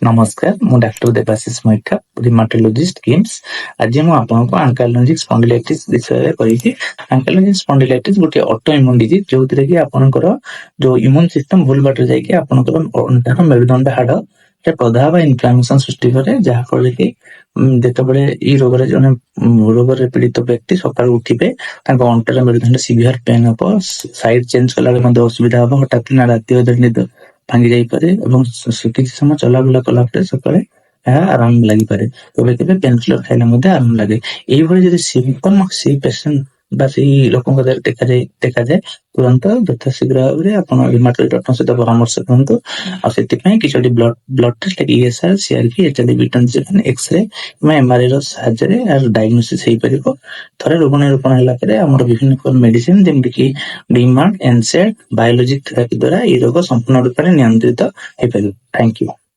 ନମସ୍କାର, ମୁଁ ଡାକ୍ତର ଦେବାଶିଷ ମୈଠା, ରିମାଟୋଲୋଜିଷ୍ଟ, କିମ୍ସ। ଆଜି ମୁଁ ଆପଣଙ୍କୁ ଆଙ୍କାଇଲୋଜିଂ ସ୍ପଣ୍ଡିଲାଇଟିସ୍ ବିଷୟରେ କହିବି। ଆଙ୍କାଇଲୋଜିଂ ସ୍ପଣ୍ଡିଲାଇଟିସ୍ ଗୋଟିଏ ଅଟୋ ଇମ୍ୟୁନ ଡିଜିଜ୍, ଯୋଉଥିରେ କି ଆପଣଙ୍କର ଯୋଉ ଇମ୍ୟୁନ ସିଷ୍ଟମ ଭୁଲ ବାଟରେ ଯାଇକି ଆପଣଙ୍କର ଅଣ୍ଟାର ମେରୁଦଣ୍ଡ ହାଡ ପ୍ରଦାହ ବା ଇନଫ୍ଲାମେସନ ସୃଷ୍ଟି କରେ, ଯାହା ଫଳରେ କି ଯେତେବେଳେ ଏଇ ରୋଗରେ ଜଣେ ରୋଗରେ ପୀଡିତ ବ୍ୟକ୍ତି ସକାଳୁ ଉଠିବେ, ତାଙ୍କ ଅଣ୍ଟାର ମେରୁଦଣ୍ଡ ସିଭିୟର ପେନ୍ ହବ। ସାଇଡ ଚେଞ୍ଜ କଲାବେଳେ ମଧ୍ୟ ଅସୁବିଧା ହବ। ହଠାତ୍ କିନା ରାତି ଅଧରେ ନିଦ ଭାଙ୍ଗି ଯାଇପାରେ ଏବଂ କିଛି ସମୟ ଚଲାବୁଲା କଲା ପରେ ସକାଳେ ଏହା ଆରାମ ଲାଗିପାରେ। କେବେ କେବେ ପେନ୍ କିଲର ଖାଇଲେ ମଧ୍ୟ ଆରାମ ଲାଗେ। ଏଇଭଳି ଯଦି ସିମ୍ପଟମ ସେଇ ପେସେଣ୍ଟ ବା ସେଇ ଲୋକଙ୍କ ଦେହରେ ଦେଖାଯାଏ, ତୁରନ୍ତ ଯଥାଶୀଘ୍ର ଭାବରେ ଆପଣ ରିମାଟୋଲୋଜି ଡକ୍ଟରଙ୍କ ସହିତ ପରାମର୍ଶ କରନ୍ତୁ। ଆଉ ସେଥିପାଇଁ କିଛି blood blood test, ESR, CRP, HLA B 27, X-ray କିମ୍ବା ଏମଆରଆଇ ର ସାହାଯ୍ୟରେ ଏହାର ଡାଇଗ୍ନୋସିସ୍ ହେଇପାରିବ। ଥରେ ରୋଗ ନିରୂପଣ ହେଲା ପରେ ଆମର ବିଭିନ୍ନ ପ୍ରକାର ମେଡିସିନ, ଯେମିତିକି ଡିମାର୍ଡ, ଏନସେଡ୍, ବାୟୋଲୋଜିକ ଥେରାପି ଦ୍ୱାରା ଏଇ ରୋଗ ସମ୍ପୂର୍ଣ୍ଣ ରୂପରେ ନିୟନ୍ତ୍ରିତ ହେଇପାରିବ। Thank you.